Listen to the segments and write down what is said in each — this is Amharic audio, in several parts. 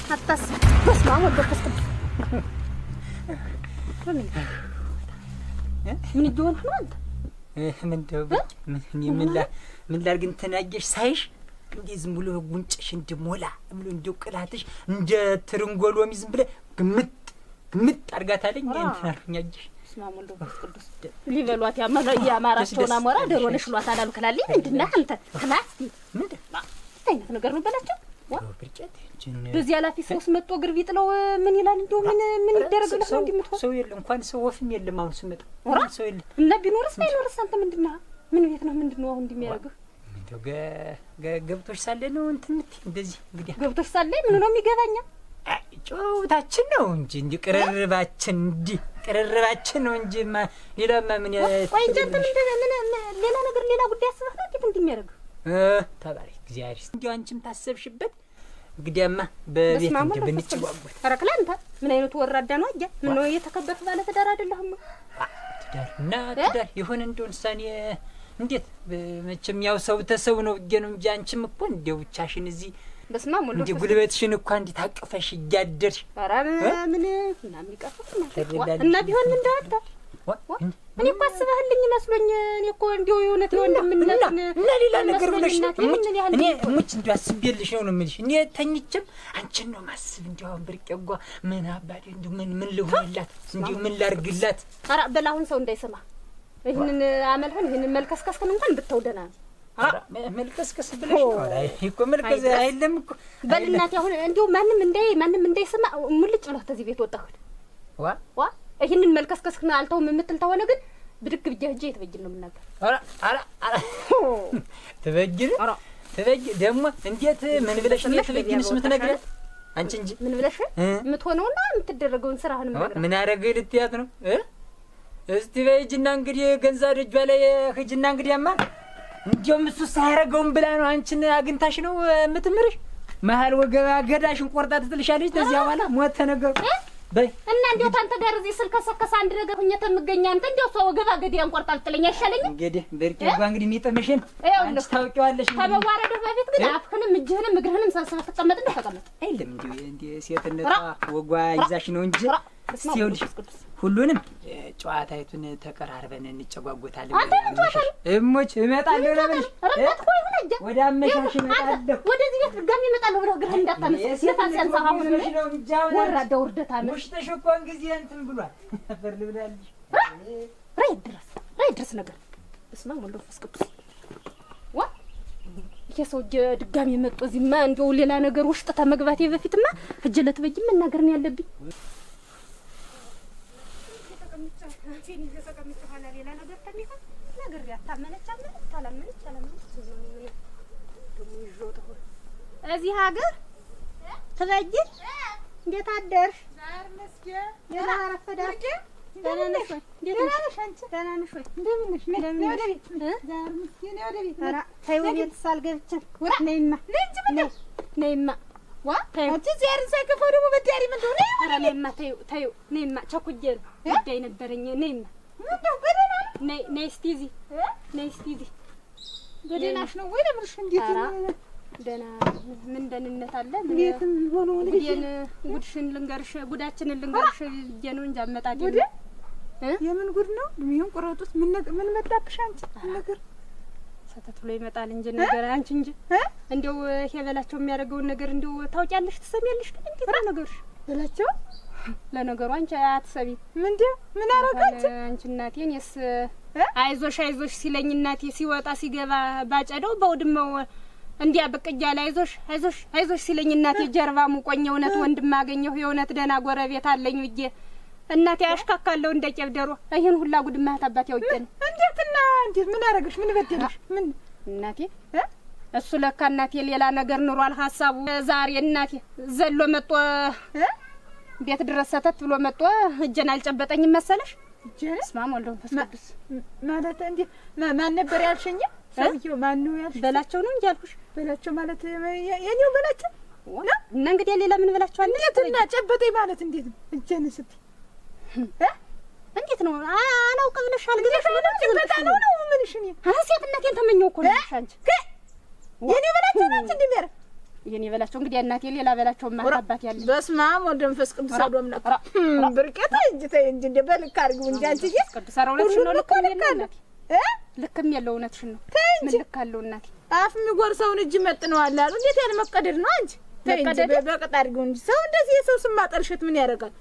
አታስብ። በስመ አብ ወወልድ ወመንፈስ ቅዱስ። ምን እየሆንህ ነው አንተ? ምንድነው ምን ላድርግ? እንትን አየሽ ሳይሽ እንዲህ ዝም ብሎ ጉንጭሽ እንድሞላ ብሎ እንዲው ቅላትሽ እንደ ትርንጎ ሎሚ ዝም ብለህ ግምጥ ግምጥ አድርጋታለኝ። እንትን አልኩኝ አየሽ። በስመ አብ ወወልድ ወመንፈስ ቅዱስ። ሊበሏት ያማራቸውን አሞራ ዶሮ ነሽ ብሏታል አሉ ክላልኝ። ምንድን ነህ አንተ? ክላስ ምንድን አይነት ነገር ነው በላቸው። ብርጨት በዚህ ኃላፊ ሰውስ መጥቶ እግር ቢጥለው ምን ይላል? እንደው ምን ምን ይደረግ ብለህ ነው እንዲህ የምትሆን? ሰው የለም እንኳን ሰው ወፍም የለም። አሁን ስመጣ ሰው የለም እና ቢኖርስ ባይኖርስ አንተ ምንድን ነህ? ምን ቤት ነው? ምንድን ነው አሁን እንዲህ የሚያደርግህ? እንደው ገብቶሽ ሳለ ነው እንትን የምትይ እንደዚህ እንግዲህ ገብቶሽ ሳለ ምን ነው የሚገባኛ? ጨዋታችን ነው እንጂ እንዲህ ቅርርባችን እንዲህ ቅርርባችን ነው እንጂ ሌላማ ምን? ቆይ እንጂ አንተ ምን ሌላ ነገር ሌላ ጉዳይ አስበህ ነው እንዴት እንዲህ የሚያደርግህ? ተባረክ እግዚአብሔር ይስጥ። እንዲያው አንቺም ታሰብሽበት እንግዲያማ በቤት እንደ ብንጨዋወት። ኧረ ክላ አንተ ምን አይነቱ ወራዳ ነው? አየህ ምን ነው የተከበርክ ባለ ትዳር አይደለህም? ትዳር እና ትዳር የሆነ እንደው እንሳኔ እንዴት መቼም ያው ሰው ተሰው ነው ብዬ ነው እንጂ አንቺም እኮ እንደው ብቻሽን እዚህ በስመ አብ ወወልድ እንደ ጉልበትሽን እኮ እንዲህ ታቅፈሽ እያደርሽ። ኧረ ምን ምናምን ይቀርፋል እና ቢሆን ምን እንደው አንተ እኔ እኮ አስበህልኝ መስሎኝ እኔ እኮ እንደው የእውነት የወንድምነትን እና ሌላ ነገር ብለሽ እኔ ሙች እንደው አስቤልሽ ነው የምልሽ። እኔ ተኝቼም አንቺን ነው ማስብ። እንደው አሁን ብርቄ እኮ ምን አባቴ እንደው ምን ምን ልሁንላት እንደው ምን ላድርግላት? ኧረ በል አሁን ሰው እንዳይሰማ ይህንን አመልህን ይህንን መልከስከስክን እንኳን ብተው ደህና ነው። መልከስከስ ብለሽ ነው እኮ መልከስ አይደለም እኮ። በል እናቴ አሁን እንደው ማንም እንዳይሰማ ሙልጭ ብለህ ተዚህ ቤት ወጣህ። ዋ ዋ ይህንን መልከስከስክን አልተውም የምትል ተሆነ ግን ብድግ ብዬ ሂጅ የትበይን ነው የምናገር። ኧረ ኧረ ኧረ ትበይን ትበይ ደግሞ እንዴት ምን ብለሽ ነው ትበይንስ የምትነግሪያት? አንቺ እንጂ ምን ብለሽ የምትሆነውና የምትደረገውን ስራህን የምነግራት ምን አደረገኝ ልትያት ነው? እስቲ በይ ሂጂና እንግዲህ ገንዛ ደጇ ላይ ሂጂና እንግዲያማ እንዲያውም እሱ ሳያደርገውም ብላ ነው አንቺን አግኝታሽ ነው የምትምርሽ። መሀል ወገባ ገዳሽን ቆርጣ ትጥልሻለች። ተዚያ በኋላ ሞተ ነገሩ። በይ እና እንዲያው ታንተ ጋር እዚህ ስልከሰከስ አንድ ነገር ሁኜ ተምገኝ አንተ እንዲያው እሷ ወገባ ገዳያን ቆርጣ ልጥለኝ አይሻለኝም? እንግዲህ ብርቄ እንኳን እንግዲህ የሚጥምሽን አንቺ ታውቂዋለሽ። ከመዋረድህ በፊት ግን አፍህንም እጅህንም እግርህንም ሰብስበህ ትቀመጥ እንደው ተቀመጥ። አይደለም እንዲሁ እንዲህ ሴትነቷ ወጓ ይዛሽ ነው እንጂ እስቲ ይኸውልሽ ሁሉንም ጨዋታይቱን ተቀራርበን እንጨጓጎታለን። አንተ ምን ጨዋታ ነው? እሞች እመጣለሁ ነው የምልሽ። ረባት እኮ ይሁን አጀ ወደ አመሻሽ እመጣለሁ። ወደዚህ ቤት ድጋሚ እመጣለሁ ብለህ እግርህን እንዳታነሳ ነፋስ ያንሳህ። አሁን ወራዳ ውርደታ ነው። ውሽጥሽ እኮ ጊዜ እንትን ብሏል። አፈር ልብላልሽ። ራይ ድረስ ራይ ድረስ ነገር። በስመ አብ ወወልድ ወመንፈስ ቅዱስ። ዋ ይሄ ሰውዬ ድጋሚ መጥቶ እዚህማ እንደው ሌላ ነገር ውስጥ ተመግባቴ በፊትማ ሂጅ ለትበይ መናገር ነው ያለብኝ። ሌላ ነገር ተሚሆን ነገር ያታመነች አመነች ታላመነች አላመነች እዚህ ሀገር ትበይ እንዴት አደርሽ? ደህና አረፈዳችሁ? ደህና ነሽ ወይ? ደህና ነሽ አንቺ? ደህና ነሽ ወይ? እንደምን ነሽ? ነይ ወደ ቤት። ነይ ወደ ቤት። ኧረ ተይው ቤት ሳልገብቼ ነይማ ነይማ ዋ አንቺ ዚያርን ሳይከፋው ደግሞ በዳሪ ምን እንደሆነ። ኧረ ነይማ ተይው ተይው ነይማ ቸኩዬ ነው ጉዳይ ነበረኝ። ነይማ ምንድነው? በደህና ነው? ነይ ነይ እስቲ እዚህ ነይ እስቲ እዚህ። በደህናሽ ነው ወይ ለምልሽ? እንዴት ደህና ምን ደህንነት አለ? እንዴት ሆኖ ጉዴን ጉድሽን ልንገርሽ ጉዳችንን ልንገርሽ ብዬ ነው እንጂ አመጣጤ ጉድ የምን ጉድ ነው? እድሜውን ቁረጡት። ምን ምን መጣብሽ አንቺ? ምን ነገር ሰተት ብሎ ይመጣል እንጂ ነገር አንቺ እንጂ እንደው ይሄ በላቸው የሚያደርገውን ነገር እንደው ታውቂያለሽ፣ ትሰሚያለሽ። ግን እንዴት ነው ነገርሽ? በላቸው ለነገሩ አንቺ አትሰሚም። ምንድን ምን አደረጋች አንቺ እናቴ? እኔስ አይዞሽ አይዞሽ ሲለኝ እናቴ ሲወጣ ሲገባ ባጨደው በውድመው እንዲያ ብቅ እያለ አይዞሽ አይዞሽ አይዞሽ ሲለኝ እናቴ ጀርባ ሙቆኝ የእውነት ወንድም አገኘሁ የእውነት ደህና ጎረቤት አለኝ ብዬ እናቴ አሽካካለሁ እንደ ቄብ ዶሮ። ይህን ሁላ ጉድ ማህት አባቴ አውቄ ነው። እንዴትና እንዴት ምን አደረግሽ? ምን በደለሽ? ምን እናቴ እሱ ለካ እናቴ ሌላ ነገር ኑሯል ሀሳቡ። ዛሬ እናቴ ዘሎ መጥቶ ቤት ድረስ ሰተት ብሎ መጥቶ እጄን አልጨበጠኝም መሰለሽ? እጄን? በስመ አብ ወወልድ ወመንፈስ ቅዱስ። ማለት እንዴ ማን ነበር ያልሽኝ? ሰውዬው ማን ነው ያልሽኝ? በላቸው ነው እንጂ ያልኩሽ። በላቸው ማለት የኔው በላቸው ነው። እና እንግዲህ ሌላ ምን በላቸው አለ? እንዴት እና ጨበጠኝ ማለት እንዴት ነው? እጄን ስትይ እንዴት ነው አላውቅ ብለሻል። ግን ጭበጣ ነው ነው የምልሽ እኔ ሴትነቴን ተመኘው እኮ ነው አንቺ። የኔ በላቸው ነው አንቺ እንደሚያደርግ የኔ በላቸው እንግዲህ እናቴ ሌላ በላቸው ማታባት ያለ በስመ አብ ወወልድ ወመንፈስ ቅዱስ አሐዱ አምላክ። ብርቄ ተይ እንጂ ተይ እንጂ እንደ በልክ አድርጊው እንጂ አንቺዬ። ቅዱስ ኧረ እውነትሽን ነው። ልክም የለው እናቴ ልክም የለው እውነትሽን ነው። ምን ልክ አለው እናቴ? አፍ የሚጎርሰውን እጅ መጥነዋል አሉ። እንዴት ያለ መቀደድ ነው አንቺ? ተይ እንጂ በቅጥ አድርጊው እንጂ ሰው እንደዚህ የሰው ስም ማጠልሸት ምን ያደርጋል?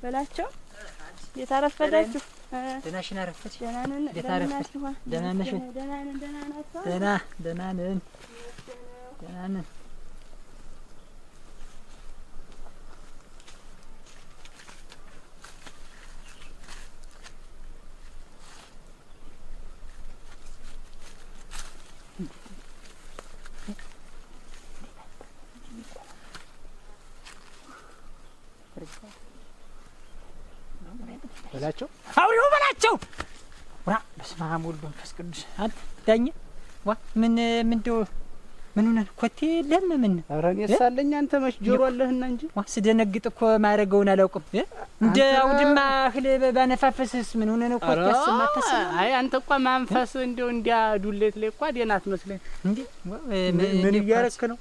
በላቸው እንዴት አረፈዳችሁ? ደህናሽን አረፈድሽ? ደህና ነን። እንዴት አረፈድሽ? ደህና ነሽ? ደህና ነን። ደህና ናቸው? ደህና ደህና ነን። ደህና ነን። በላቸው አውሬው በላቸው። ራ በስመ አብ ወወልድ ወመንፈስ ቅዱስ። አንተ ዳኘ ዋ ምን እንደው ምን ሆነህ ኮቴ የለህም? ምን ኧረ እኔስ አለኝ። አንተ መች ጆሮ አለህና እንጂ ዋ ስደነግጥ እኮ ማድረገውን አላውቅም። እንደ አውድማ እህል ባነፋፈስስ ምን ሆነህ ነው ኮቴ አሰማ? አይ አንተ እኮ ማንፈስ እንደው እንዲያ ዱሌት ላይ እኮ ደህና አትመስለኝ እንዴ። ምን እያረክ ነው?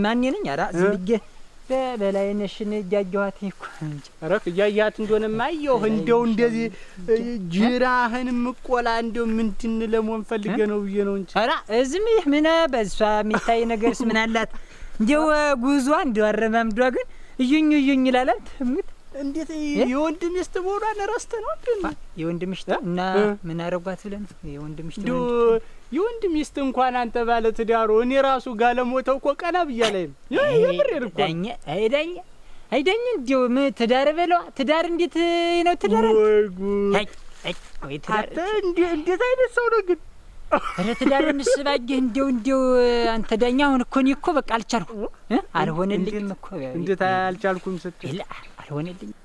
ማን ነኝ? ኧረ ዝም ብዬ በላይነሽን እያየኋት እኮ እንጂ። ኧረ እያየኋት እንደሆነማ አየሁ። እንደው እንደዚህ ጅራህን የምቆላ እንደው ምንድን ለመሆን ፈልጌ ነው ብዬ ነው እንጂ። ኧረ ዝም ይህ ምን በእሷ የሚታይ ነገርስ ምን አላት? እንደው ጉዟ እንደው አረማምዷ ግን እዩኝ እዩኝ ይላል። ትሙት እንዴት የወንድ ሚስት መሆኗን ረስተህ ነው እንዴ? የወንድ ሚስት እና ምን አረጓት ብለህ ነው? የወንድ ሚስት እንደው የወንድ ሚስት እንኳን አንተ ባለ ትዳሩ እኔ ራሱ ጋለሞተው እኮ ቀና ብያለሁ። የምሬን እኮ ዳኘ። አይ ዳኘ አይ ዳኘ እንደው ምን ትዳር በለዋ ትዳር እንዴት ነው ትዳር? ወይ ጉድ! አይ አይ ወይ ትዳር! አንተ እንዴት አይነት ሰው ነው ግን? ኧረ ትዳርንስ ባየህ እንደው እንደው አንተ ዳኛ አሁን እኮ እኔ እኮ በቃ አልቻልኩም፣ አልሆነልኝም እኮ። እንዴት አልቻልኩም ስትል? አልሆነልኝም።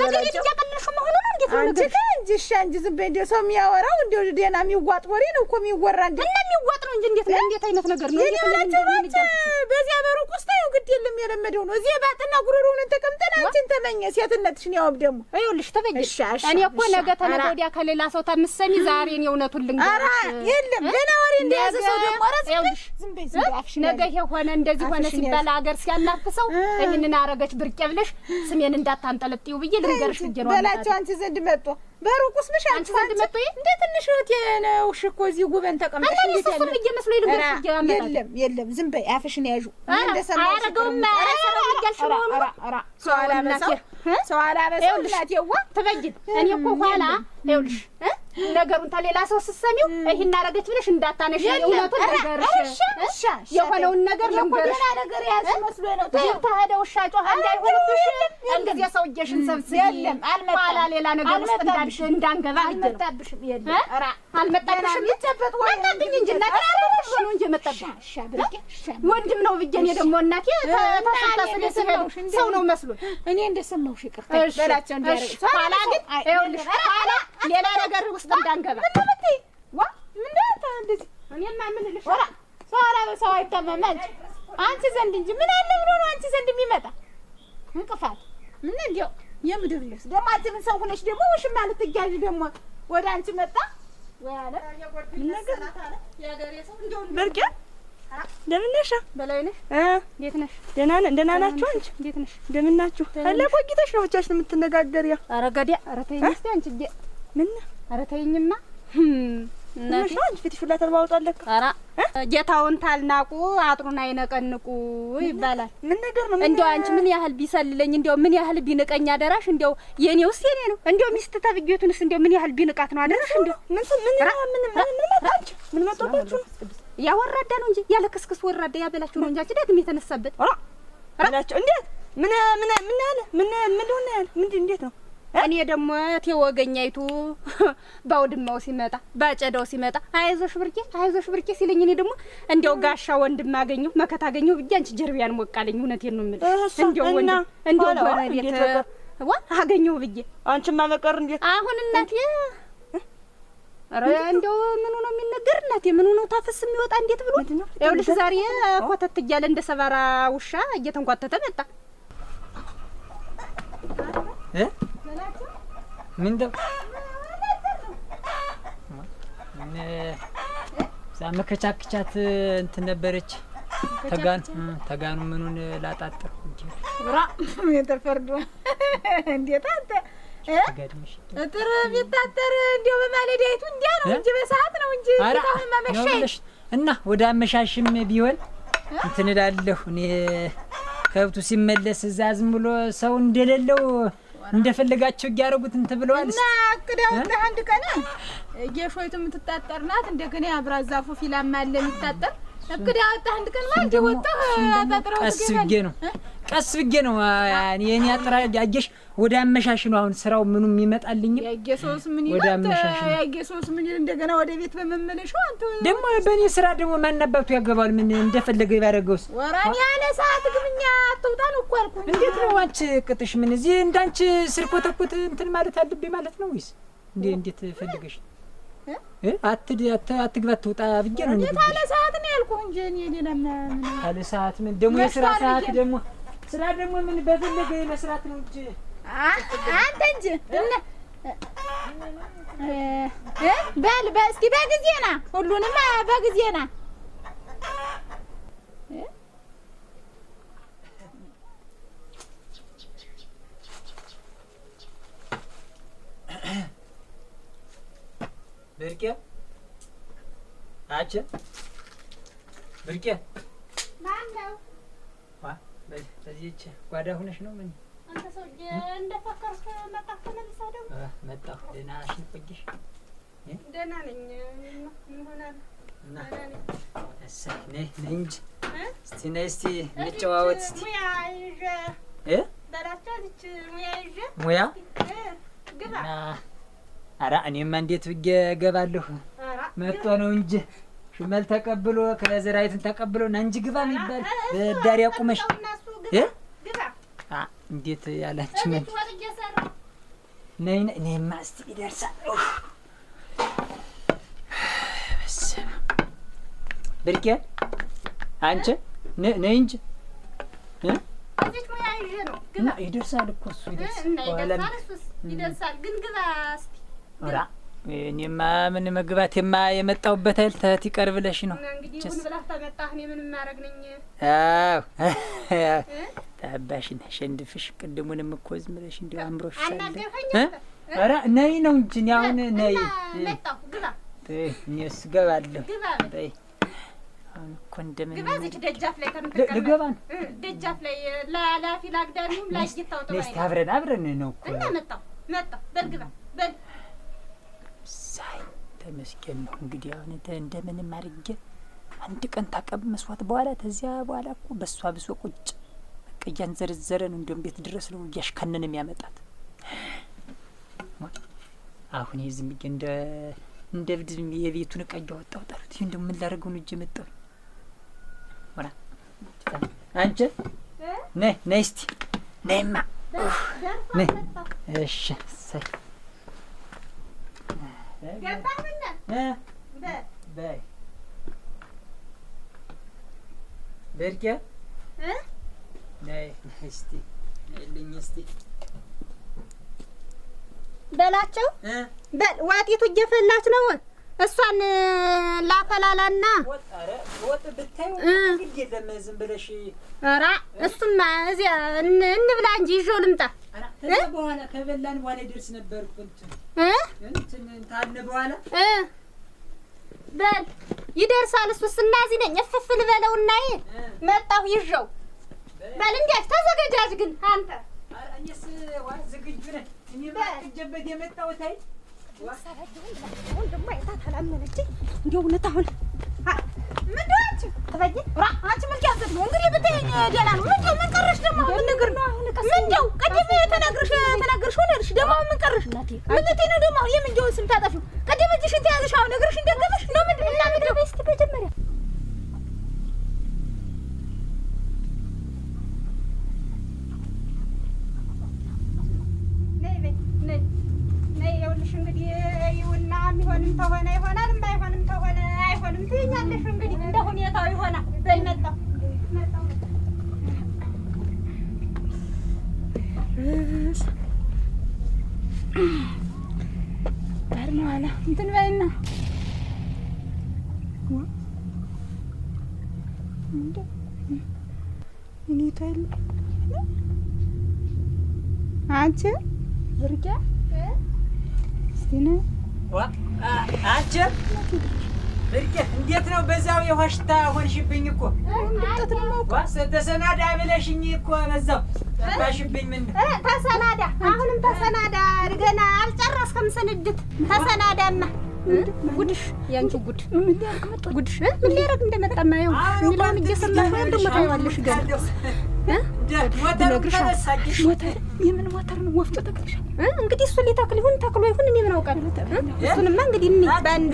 ነገር እያቀለልሽው መሆኑ ነው። እንዴት ነው አንቺ ተይ እንጂ እሺ፣ አንቺ ዝም በይ። እንደው ሰው የሚያወራው እንደው ደህና የሚዋጥ ወሬ ነው እኮ የሚወራ እንዴ። እና የሚዋጥ ነው እንጂ እንዴት ነው? እንዴት አይነት ነገር ነው? የኔ በላቸው በዚያ በሩቅ ውስጥ ታየው ግድ የለም የለመደው ነው። እዚህ ባጥና ጉሮሮ ሆነን ተቀምጠን አንቺን ተመኘ ሴትነትሽን ያውም ደግሞ ይኸውልሽ ተበይ። እኔ እኮ ነገ ተነገ ወዲያ ከሌላ ሰው ተምሰሚ ዛሬ እኔ እውነቱን ልንገርሽ። ኧረ የለም ሌላ ወሬ እንደያዘ ሰው ደግሞ ኧረ ዝም በይ ዝም በይ አፍሽን ነገ ይሄ ሆነ እንደዚህ ሆነ ሲባል አገር ሲያላፍሰው ይህንን አረገች ብርቄ ብለሽ ስሜን እንዳታንጠለጥዪው ብዬ ልንገርሽ ብዬ ነው። በላቸው አንቺ ዘንድ መጥቶ በሩቁስ ምሽ አንቺ ዘንድ መጥቶ እንደ ትንሽ እህቴ ነውሽ እኮ እዚህ ጉበን ተቀምጠሽ እንዴት ያለ እሱም እየመስሎኝ ልንገርሽ ብዬ አመጣለሁ። የለም የለም ዝም በይ አፍሽን ያዡ። እንደሰማሁሽ አያረገውም አያረገውም እያልሽ መሆኑ ሰው አላበሳው ሰው አላበሳው እናቴዋ ትበይን። እኔ እኮ ኋላ ይኸውልሽ ነገሩን ተሌላ ሰው ስትሰሚው ይሄን አደረገች ብለሽ እንዳታነሽ እውነቱን ልንገርሽ፣ የሆነውን ነገር ልንገርሽ። ነገር ያዝ መስሎኝ ነው። ጅብ ተሄደ ውሻ ጮኸ እንዳይሆንብሽ እንጊዜ ሰውዬሽን ሰብስቢ። የለም አልመጣም። ኋላ ሌላ ነገር ውስጥ እንዳንገባ አልመጣብሽም። የለም ኧረ አልመጣብሽም። ይጨበጥ ወይ መጣብኝ እንጂ እናቴ ነው እንጂ የመጣብኝ ወንድም ነው ብዬ እኔ ደግሞ እናቴ ተሳስቤ ስሄድ ሰው ነው መስሎኝ። እኔ እንደሰማሁሽ ይቅርታ በላቸው እንዲያደርግ። ኋላ ግን ይኸውልሽ ኋላ ሌላ ነገር ውስጥ እንዳንገባ። ምን ነው የምትይ? ዋ ምን ነው እንደዚህ? እኔማ ምን እልሽ ኧረ ሰው አላበሳው አይታማም። አንቺ አንቺ ዘንድ እንጂ ምን አለ ብሎ ነው አንቺ ዘንድ የሚመጣ እንቅፋት? ምን እንዲያው የምድር ልብስ ደግሞ አንቺ ምን ሰው ሆነሽ ደግሞ ውሽማ ልትጋዥ ደግሞ ወደ አንቺ መጣ ወይ አለ ምን ነገር ብርቄ እንደምን ነሽ? በላይነሽ እንዴት ነሽ? ደህና ነን። ደህና ናችሁ? አንቺ እንዴት ነሽ? እንደምን ናችሁ? አለ ቆይተሽ ነው ብቻሽን የምትነጋገሪያ? ኧረ ገዲያ ኧረ ተይኝ እስኪ አንቺዬ። ምን ኧረ ተይኝማ እናቴ አንቺ ፊትሽ ሁላ ተለዋውጧል ለካ። ኧረ ጌታውን ታልናቁ አጥሩን አይነቀንቁ ይባላል። ምን ነገር ነው? እንደው አንቺ ምን ያህል ቢሰልለኝ እንደው ምን ያህል ቢንቀኝ አደራሽ እንደው የኔውስ የኔ ነው። እንደው ሚስት ተብዬቱንስ እንደው ምን ያህል ቢንቃት ነው አደራሽ እንደው ምን ምን ምን ምን መጣ አንቺ ምን መጣባችሁ ነው? ያ ወራዳ ነው እንጂ ያለ ክስክስ ወራዳ ያበላችሁ ነው እንጂ አንቺ ዳግም የተነሳበት። ኧረ በላቸው እንዴት ምን ምን ምን አለ ምን ምን ሆነ ያለ ምንድን እንዴት ነው? እኔ ደግሞ ተወገኛይቱ ባውድማው ሲመጣ ባጨዳው ሲመጣ አይዞሽ ብርቄ አይዞሽ ብርቄ ሲለኝ እኔ ደግሞ እንደው ጋሻ ወንድም አገኘሁ መከታ አገኘሁ ብዬ አንቺ ጀርቢያን ሞቃለኝ። እውነቴን ነው የምልሽ። እንደው ወንድም እንደው ጎረቤት ዋ አገኘሁ ብዬ አንቺማ መቀር እንዴት አሁን እናቴ ኧረ እንደው ምኑ ነው የሚነገር እናቴ ምኑ ነው ታፈስ የሚወጣ እንዴት ብሎ ይኸውልሽ ዛሬ ኮተት እያለ እንደ ሰባራ ውሻ እየተንኳተተ መጣ። ምን ደው ምን እዛ መከቻክቻት እንትን ነበረች ተጋን ተጋኑ ምኑን ላጣጥር እንጂ ራ የተፈርዶ እንዴት አንተ ተጋድምሽ እጥር ቢታጠር እንዲያው በማለዳይቱ እንዲያ ነው እንጂ በሰዓት ነው እንጂ አሁን ማመሻይ እና ወደ አመሻሽም ቢሆን እንትን እላለሁ እኔ ከብቱ ሲመለስ እዛ ዝም ብሎ ሰው እንደሌለው እንደፈለጋቸው እያደረጉት እንትን ብለዋል። እና እቅዳው አንድ ቀን ጌሾይቱ የምትታጠር ናት። እንደገና አብራዛፉ ፊላማ አለ የሚታጠር እቅድ ያወጣህ አንድ ቀን ማለት ወጣህ አጣጥረው ቀስ ብዬ ነው ቀስ ብዬ ነው የኔ አጥራ አየሽ፣ ወደ አመሻሽ ነው አሁን ስራው ምኑም ይመጣልኝ። ያጌሶስ ምን ይላል? ያጌሶስ ምን ይል? እንደገና ወደ ቤት በመመለሻው አንተ ደግሞ በእኔ ስራ ደግሞ ማን አባቱ ያገባል? ምን እንደፈለገ ይባረገውስ? ወራን ያለ ሰዓት ግምኛ አትውጣ ነው እኮ አልኩህ። እንዴት ነው አንቺ ቅጥሽ? ምን እዚህ እንዳንቺ ስርኮተኩት እንትን ማለት አለብኝ ማለት ነው ወይስ እንዴ? እንዴት ፈልገሽ አትግባ ትውጣ ብዬ ነው። እንዴት አለ ሰዓት ነው ያልኩህ እንጂ እኔ ሌላ ምን አለ ሰዓት ምን ደግሞ የስራ ሰዓት ደግሞ ስራ ደግሞ ምን በፈለገ መስራት ነው እንጂ አንተ እንጂ እና በል እስኪ በጊዜ ና፣ ሁሉንም በጊዜ ና። ብርቄ አቸ ብርቄ ማነው? ዋ በዚህች ጓዳ ሆነሽ ነው? ምን አንተ ሰውዬ እንደፈከርክ መጣህ ተመልሰህ ደግሞ? መጣሁ። ደህና ነሽ? ቆየሽ? ደህና ነኝ። ምን ሆናለሁ? ደህና ነኝ። እሰይ ነይ ነይ እንጂ እስቲ ነይ እስቲ እንጨዋወት እስቲ። ሙያ ይዤ በላቸው እዚች ሙያ ይዤ ሙያ ግባ። ኧረ እኔማ እንዴት ብዬ እገባለሁ? መጥቶ ነው እንጂ ሽመል ተቀብሎ ከዘራይቱን ተቀብሎ ና እንጂ ግባ የሚባል በዳር ያቁመሽ እንዴት ያላንቺ ምን ነይ ነይ እኔማ እስቲ ይደርሳል። በስመ አብ ብርቄ አንቺ ነይ እንጂ እዚች ሙያ ይዤ ነው። ግባ። ይደርሳል እኮ እሱ ይደርሳል። ይደርሳል ግን ግባ እስቲ። ኧረ እኔማ ምን መግባቴማ የመጣሁበት አይደል ተህት ይቀር ብለሽ ነው። እና እንግዲህ ይሁን ብለህ ተመጣህ እኔ ምን ማድረግ ነኝ? አዎ ታባሽ ነሽ ሸንድፍሽ። ቅድሙንም እኮ ዝም ብለሽ እንዲያው አምሮሽ ሳለ አናገርከኝ? ኧረ ነይ ነው እንጂ እኔ አሁን ነይ። መጣሁ። ግባ። ተይ እኔስ እገባለሁ። ግባ በይ አሁን እኮ እንደምን ግባ። እዚች ደጃፍ ላይ ከምትቀመጥ ልገባ ነው። ደጃፍ ላይ ላላፊ ላግዳሚውም ላይታው ጥሩ ነይ እስቲ አብረን አብረን ነው እኮ እና መጣሁ መጣሁ። በል ግባ በል። ሳይ ተመስገን ነው እንግዲህ አሁን እንደምንም አድርጌ አንድ ቀን ታቀመስዋት በኋላ ተዚያ በኋላ እኮ በሷ ብሶ ቁጭ በቃ እያንዘረዘረ ነው እንደውም ቤት ድረስ ነው እያሽከነነ የሚያመጣት። አሁን ይሄ ዝም ብዬ እንደ እብድ የቤቱን እቃ እያወጣሁ ጣሉት። ይሄ እንደው ምን ላደርገው ነው እጄ መጣሁ። ወራ አንቺ ነይ ነይ እስቲ ነይማ ነይ። እሺ እሰይ ገባህ? ምነው በል በይ ብርቄ ነይ እስቲ ነይልኝ እስቲ በላቸው። በል ዋጢቱ እየፈላች ነው። እሷን ላፈላላና ወጥ ብታዩ ግድ የለም ዝም ብለሽ ኧረ እሱማ እዚያ እንብላ እንጂ ይዤው ልምጣ። ከዛ በኋላ ከበላን በኋላ ይደርስ ነበር እኮ እንትን እንትን ታለ በኋላ በል ይደርሳል። እሱስ እና እዚህ ነኝ እፍፍ ልበለውና መጣሁ ይዤው። በል እንዲያች ተዘገጃጅ ግን አንተ። እኔስ ዝግጁ ነኝ። እኔማ አቅጄበት የመጣሁት አይ አሁን ደግሞ አይታት አላመነችኝ። እንደው እውነት አሁን ምንድን ነው አንቺ ትበይ ራ አንቺ መልክ ያዘት ነው እንግዲህ ብትይኝ ደህና ነው። ምንድነው ምን ቀረሽ ደግሞ አሁን ምን ነገር ምንድነው? ቅድም ተናግረሽ ሆነልሽ ደግሞ አሁን ምን ቀረሽ? ምን ልትይ ነው ደግሞ አሁን የምንጀውን ስም ታጠፊው? ቅድም እጅሽን ተያዘሽ አሁን እግርሽን ደገመሽ ነው ምንድን እና ምንድነው? እስኪ መጀመሪያ ነይ በይ ነይ ነይ። ይኸውልሽ እንግዲህ ይኸውና የሚሆንም ተሆነ ይሆናል፣ የማይሆንም ተሆነ አይሆንም ትይኛለሽ። እንግዲህ እንደ ሁኔታው ይሆናል። በይ መጣሁ መጣሁ። ባር ነው አለ እንትን በይና እንደ እኔ ታይል አንቺ ብርቄ እስቲ ነይ። ዋ አንቺ ብርቄ እንዴት ነው በዛው የውሃ ሽታ ሆንሽብኝ እኮ። ዋ ተሰናዳ ብለሽኝ እኮ በዛው ጠፋሽብኝ። ምን ተሰናዳ፣ አሁንም ተሰናዳ። ገና አልጨረስክም ስንድት። ተሰናዳማ ጉድሽ፣ ያንቺ ጉድ ምን ሊያደርግ መጣ? ጉድሽ ምን ሊያደርግ እንደመጣማ ይኸው የሚለውን እየሰማሽ ወይም ደግሞ ታይዋለሽ ገና። ሞተሩን ተነሳሽ። ሞተር የምን ሞተር ነው? ወፍጮ ተክለሻል? እንግዲህ እሱ ሊተክል ይሁን ተክሎ ይሁን እኔ ምን አውቃለሁ። እሱንማ እንግዲህ እኔ በአንድ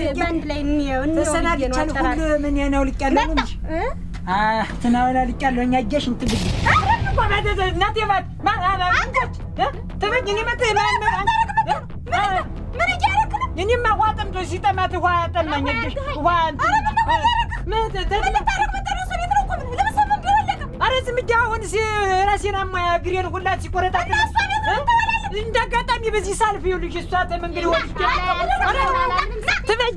ላይ እንየው እንየው ብዬ ነው። ተሰናድቻለሁ። አጠራር ሁሉ ምን ነው ልቄያለሁ ነው መጣ እንጂ እንትን አሁን አልቄያለሁ። እኛ እጀሽ እንትን ብዬ እናቴ ትበኝ እኔ መጥ ምን እያደረክ ነው? እኔማ ውሃ ጠምቶ ሲጠማት ውሃ ጠማኝ። እጀሽ ውሃ እንትን ምን ልታደርግ መጣ ነው? እሱ ቤት ነው እኮ ምን ልብስም እንዲወለቀ ኧረ ዝም ብዬ አሁን ራሴን አሞኝ እግሬን ሁላ ሲቆረጣ እንደ አጋጣሚ በዚህ ሳልፍ ይኸውልሽ እሷ ተመንገድ ወጥቼ ትበይ።